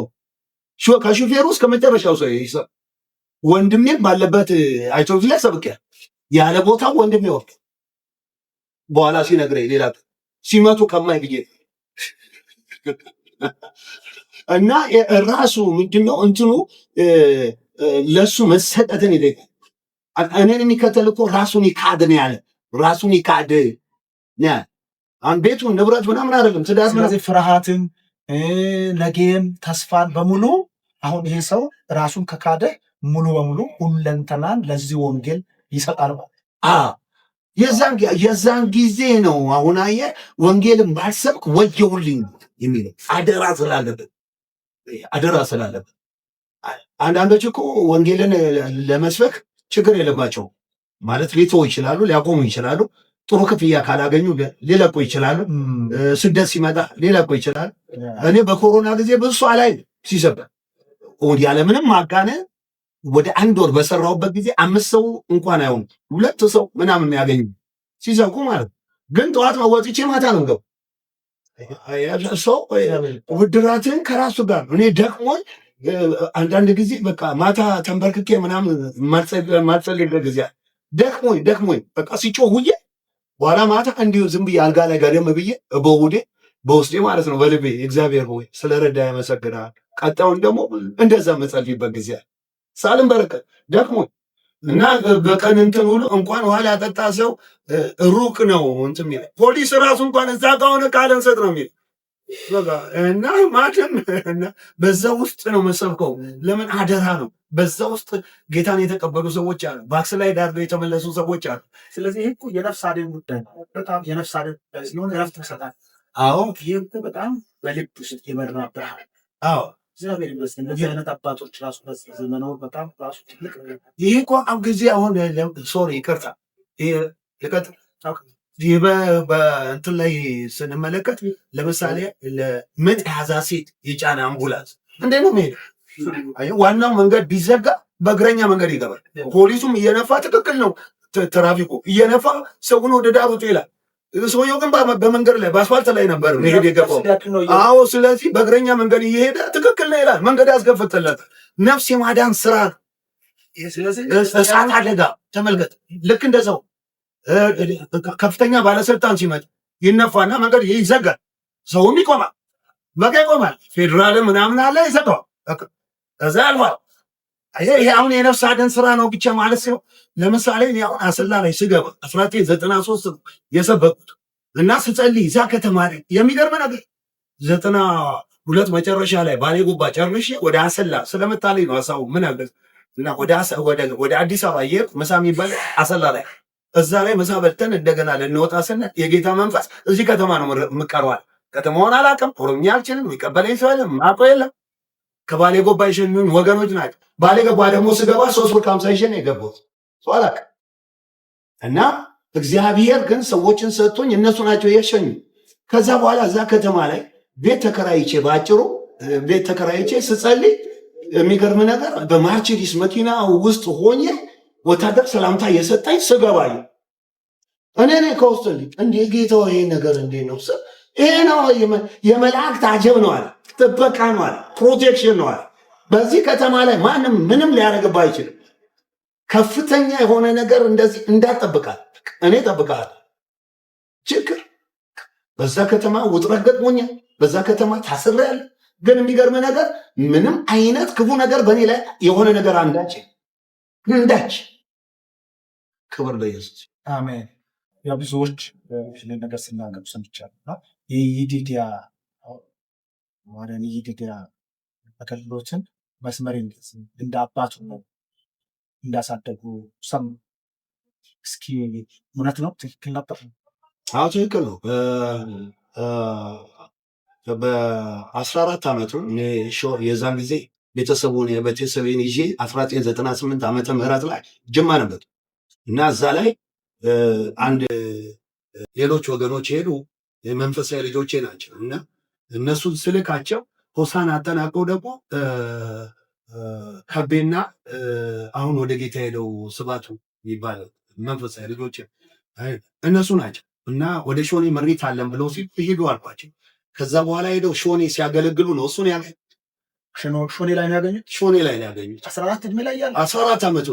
ከሹፌሩ እስከ መጨረሻው ሰው ወንድሜም ባለበት አይቶት ላይ ሰብኬያለሁ። ያለ ቦታው ወንድሜ ወርቅ በኋላ ሲነግረኝ ሌላ ሲመቱ ከማይ ብዬ እና ራሱ ምንድነው እንትኑ ለሱ መሰጠትን ይጠይቃል። እኔን የሚከተል እኮ ራሱን ይካድ ነው ያለ። ራሱን ይካድ ነው ያለ። አሁን ቤቱን ንብረት ምናምን አይደለም ትዳር። ስለዚህ ፍርሃትን ነገም ተስፋን በሙሉ አሁን ይሄ ሰው ራሱን ከካደ ሙሉ በሙሉ ሁለንተናን ለዚህ ወንጌል ይሰጣል ማለት። የዛን ጊዜ ነው አሁን አየህ ወንጌልን ባልሰብክ ወየውልኝ የሚለው አደራ ስላለበት አደራ ስላለበት። አንዳንዶች እኮ ወንጌልን ለመስበክ ችግር የለባቸው ማለት ሊተው ይችላሉ፣ ሊያቆሙ ይችላሉ። ጥሩ ክፍያ ካላገኙ ሊለቁ ይችላሉ። ስደት ሲመጣ ሊለቁ ይችላሉ። እኔ በኮሮና ጊዜ ብዙ ሰው አላይ ሲሰበክ ያለምንም ማጋነን ወደ አንድ ወር በሰራሁበት ጊዜ 5 ሰው እንኳን አይሆንም 2 ሰው ምናምን የሚያገኙ ሲሰብኩ ማለት ነው። ግን ጠዋት ወጥቼ ማታ ነው የምገባው። ሰው ውድራትን ከራሱ ጋር እኔ ደክሞኝ አንዳንድ ጊዜ በቃ ማታ ተንበርክኬ ምናምን ማልጸልይበት ጊዜ ደክሞኝ ደክሞኝ በቃ ሲጮህ ውዬ በኋላ ማታ እንዲሁ ዝም ብዬ አልጋ ላይ ጋደም ብዬ በውዴ በውስጤ ማለት ነው በልቤ እግዚአብሔር ሆይ ስለረዳ ያመሰግናል። ቀጣዩን ደግሞ እንደዛ መጸልይበት ጊዜ ሳልም በረከት ደክሞኝ እና በቀን እንትን ሁሉ እንኳን ውሃ ሊያጠጣ ሰው ሩቅ ነው እንትን የሚለው ፖሊስ ራሱ እንኳን እዛ ከሆነ ቃል እንሰጥ ነው የሚለው እና ማንም በዛ ውስጥ ነው መሰብከው። ለምን አደራ ነው። በዛ ውስጥ ጌታን የተቀበሉ ሰዎች አሉ። backslide አድርገው የተመለሱ ሰዎች አሉ። ስለዚህ ይሄ እኮ የነፍስ አድን ጉዳይ ነው። በጣም የነፍስ አድን ጉዳይ ስለሆነ እረፍት ይሰጣል። አዎ ይሄ እኮ በጣም በልብ ውስጥ የበራ ብርሃን። አዎ እግዚአብሔር ይመስገን። እንደዚህ አይነት አባቶች ራሱ በዚህ መኖር በጣም ራሱ ትልቅ ነገር ነው። ይሄ እኮ አሁን ጊዜ አሁን sorry ይቅርታ ይሄ ልቀጥል። ይህ በእንትን ላይ ስንመለከት ለምሳሌ ምጥ የያዛ ሴት የጫነ አምቡላንስ እንዴት ነው የሚሄደው? ዋናው መንገድ ቢዘጋ በእግረኛ መንገድ ይገባል። ፖሊሱም እየነፋ ትክክል ነው፣ ትራፊኩ እየነፋ ሰውን ወደ ዳር ውጡ ይላል። ሰውየው ግን በመንገድ ላይ በአስፋልት ላይ ነበር መሄድ የገባው። አዎ፣ ስለዚህ በእግረኛ መንገድ እየሄደ ትክክል ነው ይላል። መንገድ ያስከፍትለታል። ነፍስ የማዳን ስራ እሳት አደጋ ተመልከት። ልክ እንደዛው ከፍተኛ ባለስልጣን ሲመጣ ይነፋና መንገድ ይዘጋል። ሰውም ይቆማል፣ በቃ ይቆማል። ፌዴራል ምናምን አለ ይዘጋዋል። ከዛ ያልፋል። ይሄ አሁን የነፍስ አድን ስራ ነው ብቻ ማለት ሲሆን፣ ለምሳሌ እኔ አሁን አሰላ ላይ ስገባ 1993 የሰበኩት እና ስጸልይ እዛ ከተማ ላይ የሚገርም ነገር 92 መጨረሻ ላይ ባሌ ጎባ ጨርሼ ወደ አሰላ ስለመጣልኝ ነው ሀሳቡ ምን አለ እና ወደ አዲስ አበባ እየሄድኩ ምሳ የሚባል አሰላ ላይ እዛ ላይ ምሳ በልተን እንደገና ልንወጣ ስንል የጌታ መንፈስ እዚህ ከተማ ነው የምቀረው። ከተማውን አላውቅም፣ ኦሮምኛ አልችልም፣ የሚቀበለኝ ሰው የለም፣ የማውቀው የለም። ከባሌ ጎባ የሸኙኝ ወገኖች ናቸው። ባሌ ጎባ ደግሞ ስገባ 3 ብር ከሀምሳ ይዤ ነው የገባሁት። ሰው አላውቅም። እና እግዚአብሔር ግን ሰዎችን ሰጥቶኝ እነሱ ናቸው የሸኙ። ከዛ በኋላ እዛ ከተማ ላይ ቤት ተከራይቼ፣ በአጭሩ ቤት ተከራይቼ ስጸልይ የሚገርም ነገር በማርቼዲስ መኪና ውስጥ ሆኜ ወታደር ሰላምታ እየሰጠኝ ስገባ እኔ ነኝ ከውስጥ። እንዴ ጌታ፣ ይሄ ነገር እንዴት ነው? ይሄ ነው የመላእክት አጀብ ነው አለ፣ ጥበቃ ነው አለ፣ protection ነው አለ። በዚህ ከተማ ላይ ማንም ምንም ሊያደርግብህ አይችልም። ከፍተኛ የሆነ ነገር እንደዚህ እንዳትጠብቃል፣ እኔ እጠብቅሃለሁ። ችግር በዛ ከተማ ውጥረት ገጥሞኛል። በዛ ከተማ ታስሬያለሁ። ግን የሚገርም ነገር ምንም አይነት ክፉ ነገር በእኔ ላይ የሆነ ነገር አንዳች አንዳች። ክብር ለኢየሱስ። አሜን። ያው ብዙዎች ይህንን ነገር ሲናገሩ ሰምቻለሁ እና የይዲዲያ ይዲዲያ አገልግሎትን መስመር እንደ አባቱ ነው እንዳሳደጉ ሰም እስኪ እውነት ነው? ትክክል ነበር? አዎ፣ ትክክል ነው። በ14 ዓመቱ የዛን ጊዜ ቤተሰቡን ቤተሰቤን ይዤ 1998 ዓመተ ምህረት ላይ ጅማ ነበር እና እዛ ላይ አንድ ሌሎች ወገኖች ሄዱ። መንፈሳዊ ልጆቼ ናቸው እና እነሱን ስልካቸው ሆሳና አጠናቀው ደግሞ ከቤና አሁን ወደ ጌታ ሄደው ስባቱ ይባላል መንፈሳዊ ልጆቼ እነሱ ናቸው እና ወደ ሾኔ መሬት አለን ብለው ሲሉ ሄዱ አልኳቸው። ከዛ በኋላ ሄደው ሾኔ ሲያገለግሉ ነው እሱን ያገኙት። ሾኔ ላይ ነው ያገኙት። ሾኔ ላይ ነው ያገኙት። 14 እድሜ ላይ ያለ 14 ዓመቱ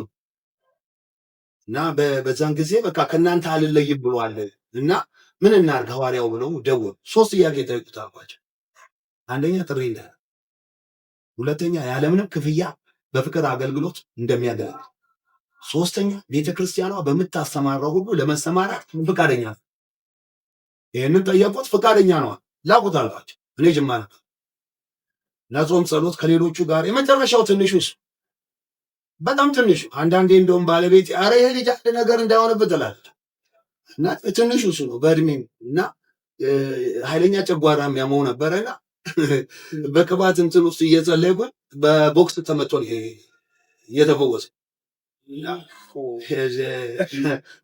እና በዛን ጊዜ በቃ ከእናንተ አልለይም ብሏል እና ምን እናድርግ ሐዋርያው ብለው ደወሉ። ሶስት ጥያቄ ጠይቁት አልኳቸው። አንደኛ ጥሪ እንዳለ፣ ሁለተኛ ያለምንም ክፍያ በፍቅር አገልግሎት እንደሚያገለግል፣ ሶስተኛ ቤተ ክርስቲያኗ በምታሰማራው ሁሉ ለመሰማራት ፈቃደኛ ነው። ይህንን ጠየቁት፣ ፈቃደኛ ነው። ላኩት አልኳቸው። እኔ ጅማ ነበር ለጾም ጸሎት ከሌሎቹ ጋር የመጨረሻው ትንሹ እሱ በጣም ትንሹ። አንዳንዴ እንደውም ባለቤት ኧረ ይሄ ልጅ አንድ ነገር እንዳይሆንብህ ትላለች። እና ትንሹ እሱ ነው በእድሜም እና ኃይለኛ ጨጓራ የሚያመው ነበረና በቅባት እንትን ውስጥ እየጸለይኩኝ በቦክስ ተመቶ እየተፈወሰ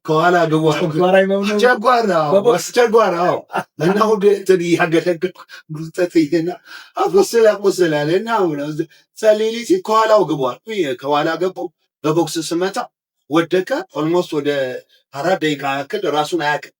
ከኋላ ግቡ ጨጓራ ጨጓራ እና ሁሉ እንትን እያገለገልኩ ጉጠትና አቆስል አቆስላል እና ጸልይልኝ ሲል ከኋላው ግቧል። ከኋላ ገቡ። በቦክስ ስመታ ወደቀ። Almost ወደ 4 ደቂቃ ያክል ራሱን አያውቅም።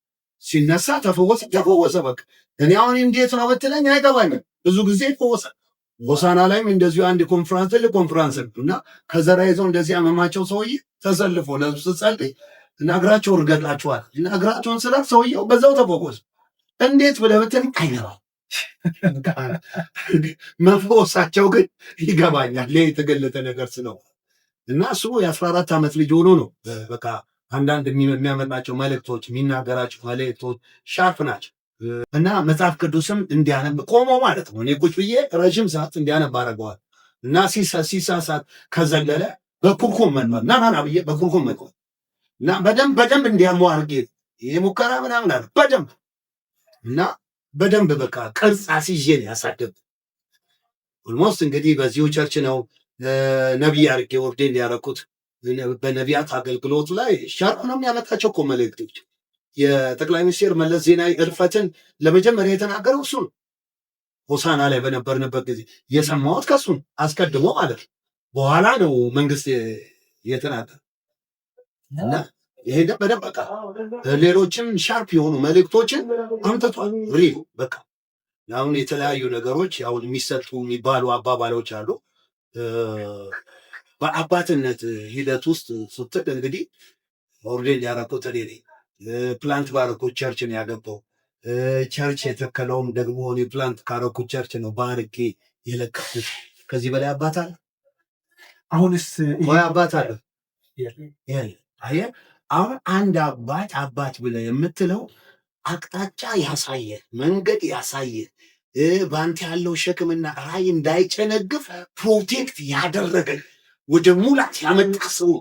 ሲነሳ ተፈወሰ ተፈወሰ። በቃ እኔ አሁን እንዴት ነው ብትለኝ አይገባኝም። ብዙ ጊዜ ይፈወሳል። ሆሳና ላይም እንደዚሁ አንድ ኮንፍራንስ፣ ትልቅ ኮንፍራንስ ነው እና ከዘራ ይዘው እንደዚህ ያመማቸው ሰውዬ ተሰልፎ ለብሱ ጸልይ እና እግራቸው እርገጣቸዋል እና እግራቸውን ስላት ሰውየው በዛው ተፈወሰ። እንዴት ብለህ ብትለኝ አይገባም። መፈወሳቸው ግን ይገባኛል። ይሄ የተገለጠ ነገር ስለሆነ እና እሱ የ14 ዓመት ልጅ ሆኖ ነው። በቃ አንዳንድ የሚያመጣቸው መልእክቶች፣ የሚናገራቸው መልእክቶች sharp ናቸው እና መጽሐፍ ቅዱስም እንዲያነብ ቆሞ ማለት ነው። እኔ ቁጭ ብዬ ረዥም ሰዓት እንዲያነብ አደርገዋል እና ሲሳሳት ከዘለለ በኩርኩም መንበር ና ና ብዬ በኩርኩም መንበር እና በደንብ በደንብ እንዲያመው አድርጌ ይሄ ሙከራ ምናምን አለ በደንብ እና በደንብ በቃ ቅርጽ አስይዤ ነው ያሳደግኩት። Almost እንግዲህ በዚሁ church ነው ነቢይ አድርጌ ordain ያደረኩት። በነቢያት አገልግሎት ላይ sharp ነው የሚያመጣቸው እኮ መልእክቶች። የጠቅላይ ሚኒስትር መለስ ዜናዊ እልፈትን ለመጀመሪያ የተናገረው እሱ ነው። ሆሳና ላይ በነበርንበት ጊዜ የሰማሁት ከሱ ነው፣ አስቀድሞ ማለት ነው። በኋላ ነው መንግስት የተናገረ እና ይሄ በደንብ በቃ ሌሎችም sharp የሆኑ መልእክቶችን አምጥቷል። Real በቃ አሁን የተለያዩ ነገሮች አሁን የሚሰጡ የሚባሉ አባባሎች አሉ። በአባትነት ሂደት ውስጥ ስትል እንግዲህ ordain ያደረኩት እኔ ነኝ። Plant ባረኩት church ን ያገባው church የተከለውም ደግሞ እኔ plant ካረኩት church ነው ባርኬ የለቀኩት። ከዚህ በላይ አባት አለ? አሁንስ ወይ አባት አለ? አየህ፣ አሁን አንድ አባት አባት ብለህ የምትለው አቅጣጫ ያሳየ፣ መንገድ ያሳየ፣ በአንተ ያለው ሸክምና ራዕይ እንዳይጨነግፍ protect ያደረገ፣ ወደ ሙላት ያመጣ ሰው።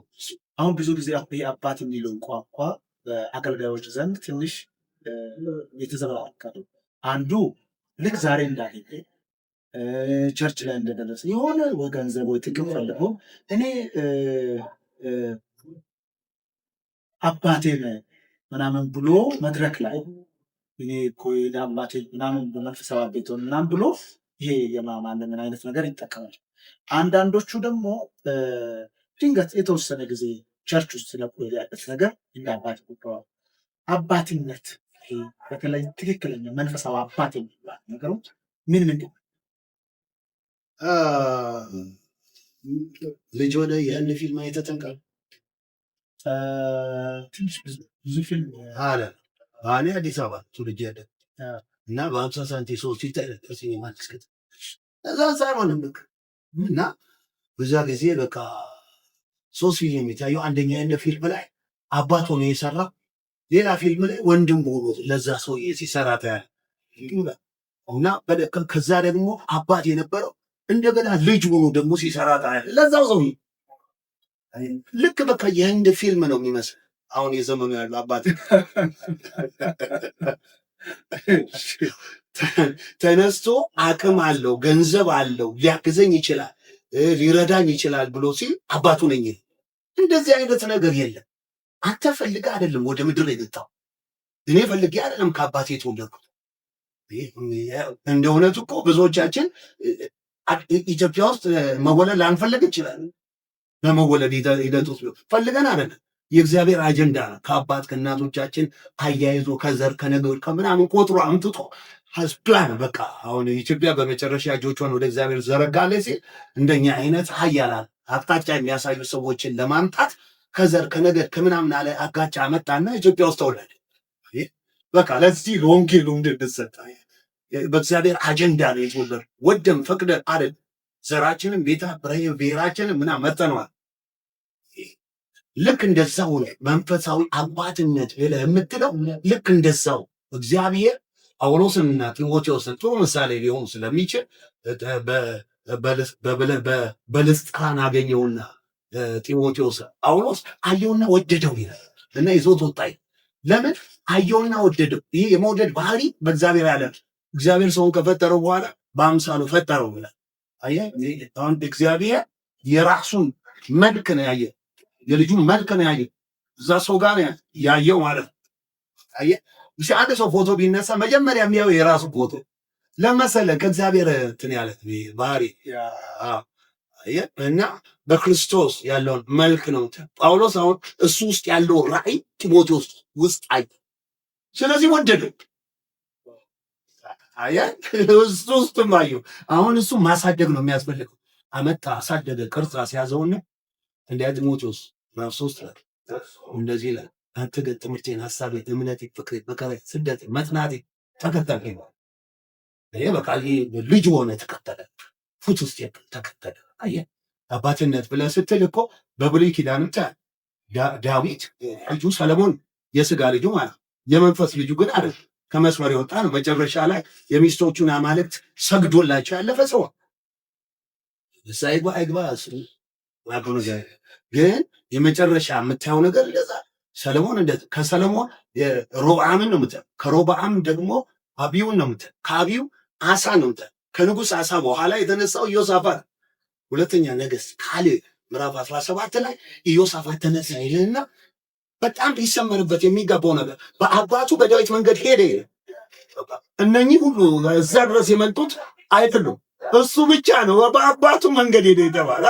አሁን ብዙ ጊዜ ይሄ አባት የሚለውን ቋንቋ በአገልጋዮች ዘንድ ትንሽ የተዘበራረቀ ነው። አንዱ ልክ ዛሬ እንዳገኘ church ላይ እንደደረሰ የሆነ ገንዘብ ወይ ጥቅም ፈልጎ እኔ አባቴ ነህ ምናምን ብሎ መድረክ ላይ እኔ እኮ አባቴ ምናምን በመንፈሳዊ አቤት ምናምን ብሎ ይሄ የማማለምን አይነት ነገር ይጠቀማል። አንዳንዶቹ ደግሞ ድንገት የተወሰነ ጊዜ church ውስጥ ስለቆየ ያለት ነገር እንደ አባት ቆጥረዋል። አባትነት በተለይ ትክክለኛ መንፈሳዊ አባት የሚባል ነገሮች ምን ምንድን ነው? ልጅ ሆነ የህንድ ፊልም አይተህ ታውቃለህ? ትንሽ ብዙ ፊልም አለ። እኔ አዲስ አበባ ትውልጄ ያደግኩት እና በ50 ሳንቲም 3 ሲታይ ነበር ሲኒማ አዲስ። እዛ ሳይሆንም በቃ እና በዛ ጊዜ በቃ 3 ፊልም የሚታየው አንደኛ የህንድ ፊልም ላይ አባት ሆኖ የሰራ፣ ሌላ ፊልም ላይ ወንድም ሆኖ ለዛ ሰውዬ ሲሰራ ታያለህ። እና ከዛ ደግሞ አባት የነበረው እንደገና ልጅ ሆኖ ደግሞ ሲሰራ ታያለህ ለዛው ሰውዬ። ልክ በቃ የህንድ ፊልም ነው የሚመስል አሁን የዘመኑ ያሉ አባት ተነስቶ አቅም አለው፣ ገንዘብ አለው፣ ሊያግዘኝ ይችላል፣ ሊረዳኝ ይችላል ብሎ ሲል አባቱ ነኝ። እንደዚህ አይነት ነገር የለም። አንተ ፈልገህ አይደለም ወደ ምድር የመጣው። እኔ ፈልጌ አይደለም ከአባቴ የተወለድኩት። እንደ እውነቱ እኮ ብዙዎቻችን ኢትዮጵያ ውስጥ መወለድ ላንፈልግ እንችላለን። በመወለድ ሂደት ውስጥ ፈልገን አይደለም። የእግዚአብሔር አጀንዳ ከአባት ከእናቶቻችን አያይዞ ከዘር ከነገር ከምናምን ቆጥሮ አምጥቶ ፕላን በቃ አሁን ኢትዮጵያ በመጨረሻ እጆቿን ወደ እግዚአብሔር ዘረጋለች ሲል እንደኛ አይነት ሀያላን አቅጣጫ የሚያሳዩ ሰዎችን ለማምጣት ከዘር ከነገድ ከምናምን አለ አጋጫ አመጣና ኢትዮጵያ ውስጥ ተወለደ። በቃ ለዚህ ለወንጌሉ እንድንሰጥ በእግዚአብሔር አጀንዳ ነው የተወለድነው። ወደም ፈቅደን አይደል። ዘራችንን ቤታ ብሔራችንን ምናምን መጠነዋል። ልክ እንደዛው ነው መንፈሳዊ አባትነት ብለህ የምትለው። ልክ እንደዛው እግዚአብሔር ጳውሎስንና ጢሞቴዎስን ጥሩ ምሳሌ ሊሆኑ ስለሚችል በልስጥራን አገኘውና ጢሞቴዎስ ጳውሎስ አየውና ወደደው ይላል እና ይዞት ወጣ። ለምን አየውና ወደደው? ይህ የመውደድ ባህሪ በእግዚአብሔር ያለ፣ እግዚአብሔር ሰውን ከፈጠረው በኋላ በአምሳሉ ፈጠረው ይላል። አየህ፣ አሁን እግዚአብሔር የራሱን መልክ ነው ያየ፣ የልጁን መልክ ነው ያየ፣ እዛ ሰው ጋር ያየው ማለት ነው። አየህ፣ አንድ ሰው ፎቶ ቢነሳ መጀመሪያ የሚያየው የራሱ ፎቶ ለመሰለ ከእግዚአብሔር እንትን ያለ ባህሪ እና በክርስቶስ ያለውን መልክ ነው። ጳውሎስ አሁን እሱ ውስጥ ያለው ራእይ ጢሞቴዎስ ውስጥ አየ። ስለዚህ ወደደው። አየህ፣ እሱ ውስጥም አየው። አሁን እሱ ማሳደግ ነው የሚያስፈልገው። አመጣ፣ አሳደገ፣ ቅርጽ አስያዘውና እንዲያ ጢሞቴዎስ ምዕራፍ 3 ላይ እንደዚህ ይላል፣ አንተ ግን ትምህርቴን፣ ሀሳቤን፣ እምነቴን፣ ፍቅሬን፣ መከራዬን፣ ስደቴን፣ መጽናቴን ተከተልከኝ። ይሄ በቃ ልጅ ሆነ ተከተለ፣ footstep ተከተለ። አየህ፣ አባትነት ብለህ ስትል እኮ በብሉይ ኪዳንም ዳዊት ልጁ ሰለሞን የስጋ ልጁ ማለት፣ የመንፈስ ልጁ ግን አይደል፣ ከመስመር የወጣ ነው። መጨረሻ ላይ የሚስቶቹን አማልክት ሰግዶላቸው ያለፈ ሰው አይግባ አይግባ፣ ግን የመጨረሻ የምታየው ነገር እንደዛ ሰለሞን እንደ ከሰለሞን ሮብዓምን ነው የምታየው። ከሮብዓም ደግሞ አብዩን ነው የምታየው። ከአብዩ አሳ ነው የምታየው። ከንጉሥ አሳ በኋላ የተነሳው ኢዮሳፋት፣ ሁለተኛ ነገሥት ካልዕ ምዕራፍ 17 ላይ ኢዮሳፋት ተነሳ ይልና በጣም ሊሰመርበት የሚገባው ነገር በአባቱ በዳዊት መንገድ ሄደ ይላል። እነኚህ ሁሉ እዛ ድረስ የመጡት አይደሉም። እሱ ብቻ ነው በአባቱ መንገድ ሄደ የተባለ።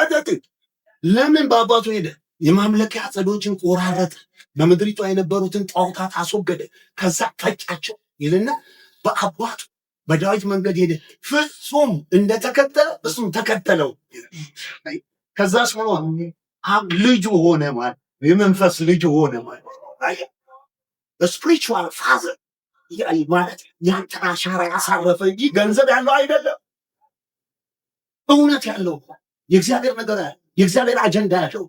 ለምን በአባቱ ሄደ? የማምለኪያ ዐፀዶችን ቆራረጠ፣ በምድሪቷ የነበሩትን ጣዖታት አስወገደ፣ ከዛ ፈጫቸው ይልና በአባቱ በዳዊት መንገድ ሄደ። ፍጹም እንደተከተለ እሱም ተከተለው። ከዛ ሆኖ ልጁ ሆነ ማለት የመንፈስ ልጁ ሆነ ማለት spiritual father ማለት ያንተን አሻራ ያሳረፈ እንጂ ገንዘብ ያለው አይደለም። እውነት ያለው፣ የእግዚአብሔር ነገር ያለው፣ የእግዚአብሔር አጀንዳ ያለው፣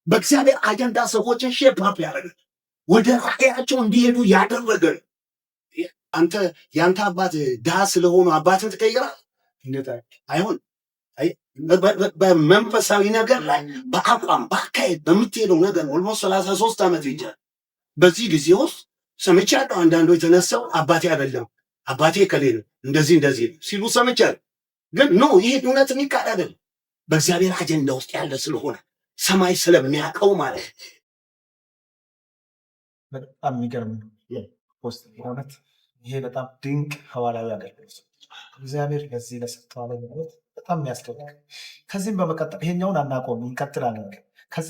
በእግዚአብሔር አጀንዳ ሰዎችን shape up ያደረገ፣ ወደ ራእያቸው እንዲሄዱ ያደረገ። አንተ የአንተ አባት ድሃ ስለሆኑ አባትን ትቀይራል? አይሆን። በመንፈሳዊ ነገር ላይ በአቋም በአካሄድ በምትሄደው ነገር almost 33 ዓመት ይጃል። በዚህ ጊዜ ውስጥ ሰምቻለሁ። አንዳንዶች የተነሳው አባቴ አይደለም፣ አባቴ ከሌ ነው፣ እንደዚህ እንደዚህ ሲሉ ሰምቻለሁ። ግን no፣ ይሄ እውነት የሚካድ አይደለም። በእግዚአብሔር አጀንዳ ውስጥ ያለ ስለሆነ ሰማይ ስለሚያውቀው ማለት ነው። በጣም የሚገርም post በእውነት። ይሄ በጣም ድንቅ ሐዋርያዊ አገልግሎት እግዚአብሔር ለዚህ ለሰጠው አገልግሎት በጣም የሚያስደንቅ። ከዚህም በመቀጠል ይሄኛውን አናቆም፣ እንቀጥላለን።